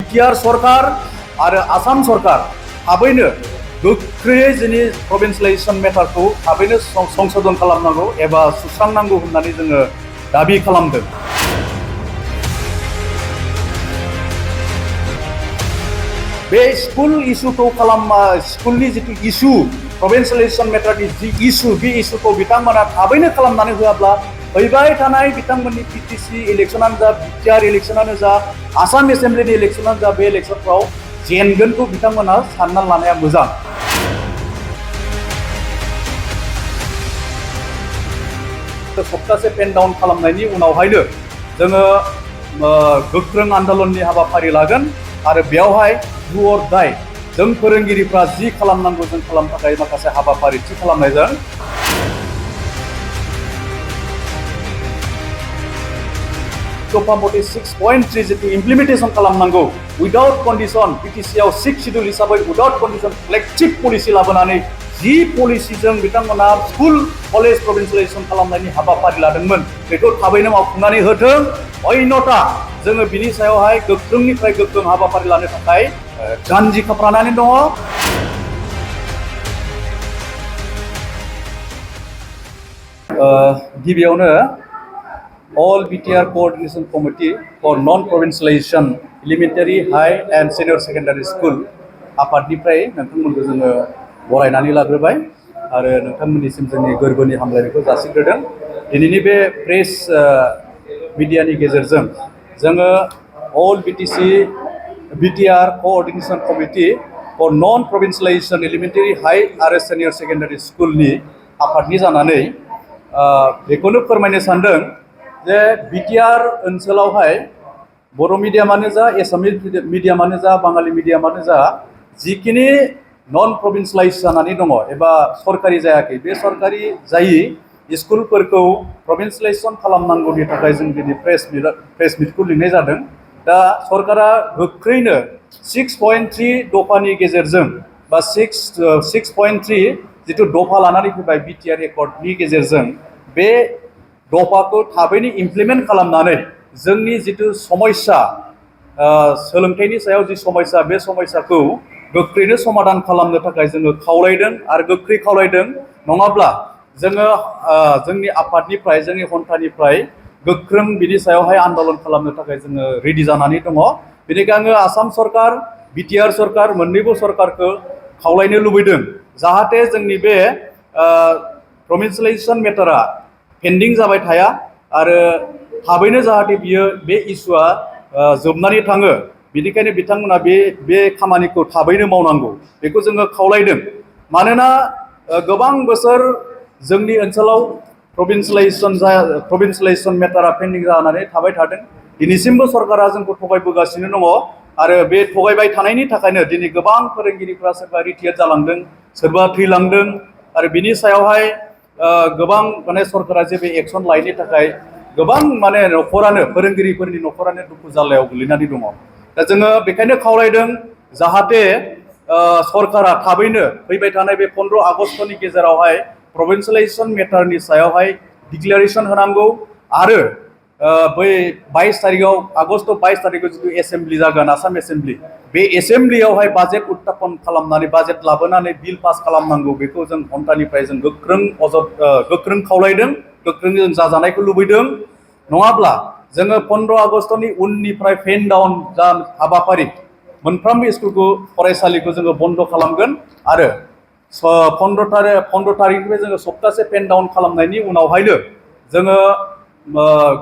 BTR सरकार आरो आसाम सरकार थाबैनो गोख्रैयै जोंनि प्रभिन्सियेलाइजेसन मेटारखौ थाबैनो संशोधन खालामनांगौ एबा सुस्रांनांगौ होननानै जोङो दाबि खालामदों। बे स्कुल इस्युखौ स्कुलनि जितु इस्यु प्रभिन्सियेलाइजेसन मेटारनि जि इस्यु बे इस्युखौ बिथांमोना थाबैनो खालामनानै होआब्ला फैबाय थानाय बिथांमोननि पिटिसि इलेक्शनानो जा बिटिआर इलेक्शनानो जा आसाम एसेम्ब्लिनि इलेक्शनानो जा बे इलेक्शनफ्राव जेनगोनखौ बिथांमोना सानना लानाया मोजां। सप्तासे पेन डाउन खालामनायनि उनावहायनो जोङो गोख्रों आन्दोलननि हाबाफारि लागोन आरो बेयावहाय डु अर डाइ जों फोरोंगिरिफ्रा जि खालामनांगौ जों खालामनो थाखाय माखासे हाबाफारि थि खालामनायजों दफा मथे 6.3 जितु इमप्लिमेन्टेसन खालामनांगौ उइदाउट कन्डिसन पिटिसिआव 6 शिड्युल हिसाबै उइदाउट कन्डिसन फ्लेक्सिब पलिसि लाबोनानै जि पलिसिजों बिथांमोना स्कुल कलेज प्रभिन्सियेलाइजेसन खालामनायनि हाबाफारि लादोंमोन बेखौ थाबैनो मावफुंनानै होथों। अन्यथा जोङो बिनि सायावहाय गोख्रोंनिफ्राय गोख्रों हाबाफारि लानो थाखाय जानजि खाफ्रानानै दङ। गिबियावनो All BTR Co-Ordination Committee for Non-Provincialization Elementary, High and Senior Secondary School आफादनिफ्राय नोंथांमोनखौ जोङो बरायनानै लाग्रोबाय आरो नोंथांमोननिसिम जोंनि गोरबोनि हामलायनायखौ जासिग्रोदों। दिनैनि बे प्रेस मिडियानि गेजेरजों जोङो All BTR Co-Ordination Committee for Non-Provincialization Elementary, High आरो Senior Secondary Schoolनि आफादनि जानानै बेखौनो फोरमायनो सानदों जे बिटिआर ओनसोलावहाय बर' मिडियामानो जा एसामिस मिडियामानो जा बाङालि मिडियामानो जा जिखिनि नन प्रभिन्सियेलाइज जानानै दङ एबा सरकारि जायाखै बे सरकारि जायि स्कुलफोरखौ प्रभिन्सियेलाइजेसन खालामनांगौनि थाखाय जों दिनै प्रेस मिटखौ लिंनाय जादों। दा सरकारा गोख्रैनो 6.3 दफानि गेजेरजों बा 6.3 जितु दफा लानानै फैबाय बिटिआर एकर्डनि गेजेरजों बे दफाखौ थाबैनो इमप्लिमेन्ट खालामनानै जोंनि जितु समस्या सोलोंथाइनि सायाव जि समस्या बे समस्याखौ गोख्रैनो समाधान खालामनो थाखाय जोङो खावलायदों आरो गोख्रै खावलायदों। नङाब्ला जोङो जोंनि आफादनिफ्राय जोंनि हन्थानिफ्राय गोख्रों बिनि सायावहाय आन्दोलन खालामनो थाखाय जोङो रेडि जानानै दङ। बेनिखायनो आङो आसाम सरकार बिटिआर सरकार मोन्नैबो सरकारखौ खावलायनो लुबैदों जाहाथे जोंनि बे प्रभिन्सियेलाइजेसन मेटारा पेन्डिं जाबाय थाया आरो थाबैनो जाहाथे बियो बे इस्युआ जोबनानै थाङो। बेनिखायनो बिथांमोना बे खामानिखौ थाबैनो मावनांगौ बेखौ जोङो खावलायदों। मानोना गोबां बोसोर जोंनि ओनसोलाव प्रभिन्सियेलाइजेसन मेटारा पेन्डिं जानानै थाबाय थादों। दिनैसिमबो सरकारा जोंखौ थगायबोगासिनो दङ आरो बे थगायबाय थानायनि थाखायनो दिनै गोबां फोरोंगिरिफ्रा सोरबा रिटायार जालांदों सोरबा थैलांदों आरो बिनि सायावहाय गोबां माने सरकारा जेबो एक्सन लायैनि थाखाय गोबां माने न'खरानो फोरोंगिरिफोरनि न'खरानो दुखु जाल्लायाव गोलैनानै दङ। दा जोङो बेखायनो खावलायदों जाहाथे सरकारा थाबैनो फैबाय थानाय बे 15 आगस्टनि गेजेरावहाय प्रभिन्सियेलाइजेसन मेटारनि सायावहाय डिक्लेरेसन होनांगौ आरो बै 22 तारिखआव आगस्ट 22 तारिखआव जितु एसेम्ब्लि जागोन आसाम एसेम्ब्लि बे एसेम्ब्लियावहाय बाजेट उत्थापन खालामनानै बाजेट लाबोनानै बिल पास खालामनांगौ बेखौ जों हन्थानिफ्राय जों गोख्रों खावलायदों गोख्रों जों जाजानायखौ लुबैदों। नङाब्ला जोङो 15 आगस्टनि उननिफ्राय पेन डाउन जा हाबाफारि मोनफ्रोमबो स्कुलखौ फरायसालिखौ जोङो बन्द खालामगोन आरो 15 तारिखनिफ्राय जोङो सप्तासे पेन डाउन खालामनायनि उनावहायनो जोङो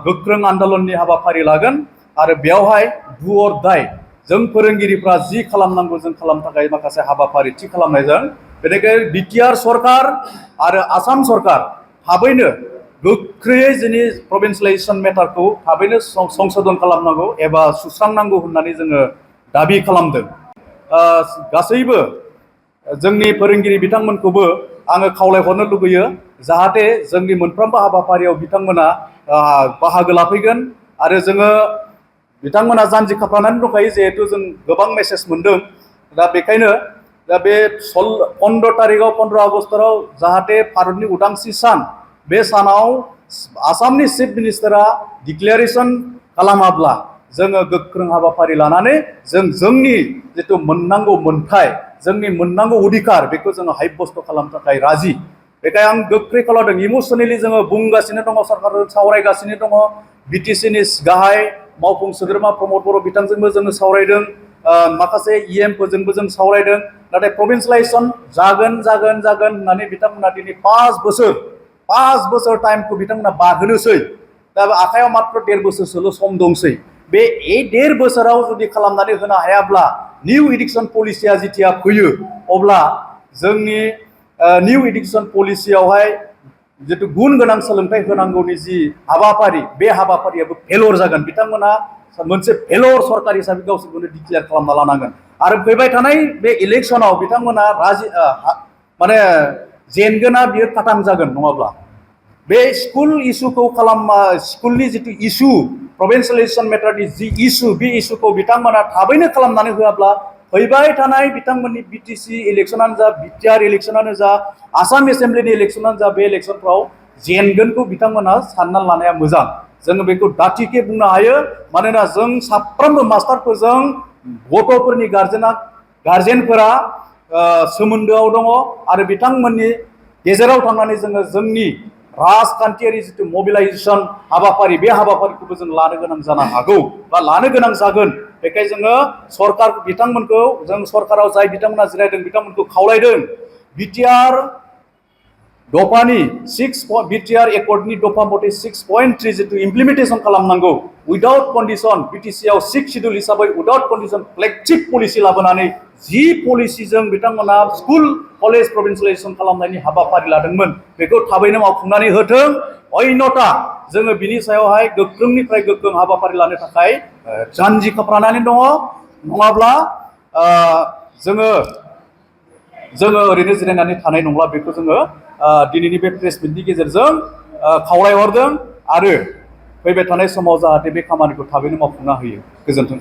गोख्रों आन्दोलननि हाबाफारि लागोन आरो बेयावहाय डु अर डाइ जों फोरोंगिरिफ्रा जि खालामनांगौ जों खालामनो थाखाय माखासे हाबाफारि थि खालामनायजों बेनिखायनो बिटिआर सरकार आरो आसाम सरकार थाबैनो गोख्रैयै जोंनि प्रभिन्सियेलाइजेसन मेटारखौ थाबैनो संशोधन खालामनांगौ एबा सुस्रांनांगौ होननानै जोङो दाबि खालामदों। गासैबो जोंनि फोरोंगिरि बिथांमोनखौबो आङो खावलायहरनो लुबैयो जाहाथे जोंनि मोनफ्रोमबो हाबाफारियाव बिथांमोना बाहागो लाफैगोन आरो जोङो बिथांमोना जानजि खाफ्रानानै दंखायो जिहेतु जों गोबां मेसेज मोनदों। दा बेखायनो दा बे 15 तारिखआव 15 आगस्टआव जाहाथे भारतनि उदांस्रि सान बे सानाव आसामनि चिफ मिनिस्टारा डिक्लेरेसन खालामाब्ला जोङो गोख्रों हाबाफारि लानानै जोंनि जिथु मोननांगौ मोन्थाय जोंनि मोननांगौ अधिकार बेखौ जोङो हायब्यस्त खालामनो थाखाय राजि बेखायनो आं गोख्रै खालामदों इमसनेलि जोङो बुंगासिनो दङ सरकारजों सावरायगासिनो दङ बिटिसिनि गाहाय मावफुं सोद्रोमा प्रमद बर' बिथांजोंबो जोङो सावरायदों माखासे इएमफोरजोंबो जों सावरायदों नाथाय प्रभिन्सियेलाइजेसन जागोन होननानै बिथांमोना दिनै 5 बोसोर टाइमखौ बिथांमोना बारहोनोसै दा आखायाव मात्र 1.5 बोसोरसोल' सम दंसै बे 1.5 बोसोराव जुदि खालामनानै होनो हायाब्ला निउ इडुकेसन पलिसिया जेथिया फैयो अब्ला जोंनि निउ इडुकेसन पलिसियावहाय जितु गुन गोनां सोलोंथाइ होनांगौनि जि हाबाफारि बे हाबाफारियाबो फेलर जागोन बिथांमोना मोनसे फेलर सरकार हिसाबै गावसोरखौनो डिक्लेयार खालामना लानांगोन आरो फैबाय थानाय बे इलेक्सनाव बिथांमोना माने जेनगोना बियो खाटां जागोन नङाब्ला बे स्कुल इस्युखौ स्कुलनि जितु इस्यु प्रभिन्सियेलाइजेसन मेटारनि जि इस्यु बे इस्युखौ बिथांमोना थाबैनो खालामनानै होआब्ला फैबाय थानाय बिथांमोननि बिटिसि इलेक्सनानो जा बिटिआर इलेक्सनानो जा आसाम एसेम्ब्लिनि इलेक्सनानो जा बे इलेक्सनफ्राव जेनगोनखौ बिथांमोना सानना लानाया मोजां जोङो बेखौ दाथिके बुंनो हायो मानोना जों साफ्रोमबो मास्टारफोरजों गथ'फोरनि गार्जेनफोरा सोमोन्दोआव दङ आरो बिथांमोननि गेजेराव थांनानै जोङो जोंनि राजखान्थियारि जितु मबिलाइजेसन हाबाफारि बे हाबाफारिखौबो जों लानो गोनां जानो हागौ बा लानो गोनां जागोन बेखायनो जोङो सरकार बिथांमोनखौ जों सरकाराव जाय बिथांमोना जिरायदों बिथांमोनखौ खावलायदों बिटिआर दफानि बिटिआर एकर्डनि दफा मथे 6.3 जितु इमप्लिमेन्टेसन खालामनांगौ उइदाउट कन्डिसन बिटिसिआव 6 शिड्युल हिसाबै उइदाउट कन्डिसन फ्लेगशिप पलिसि लाबोनानै जि पलिसिजों बिथांमोना स्कुल कलेज प्रभिन्सियेलाइजेसन खालामनायनि हाबाफारि लादोंमोन बेखौ थाबैनो मावफुंनानै होथों अन्यथा जोङो बिनि सायावहाय गोख्रोंनिफ्राय गोख्रों हाबाफारि लानो थाखाय जानजि खाफ्रानानै दङ नङाब्ला जोङो ओरैनो जिरायनानै थानाय नंला बेखौ जोङो दिनैनि बे प्रेस मिटनि गेजेरजों खावलायहरदों आरो फैबाय थानाय समाव जाहाथे बे खामानिखौ थाबैनो मावफुंना होयो गोजोन्थों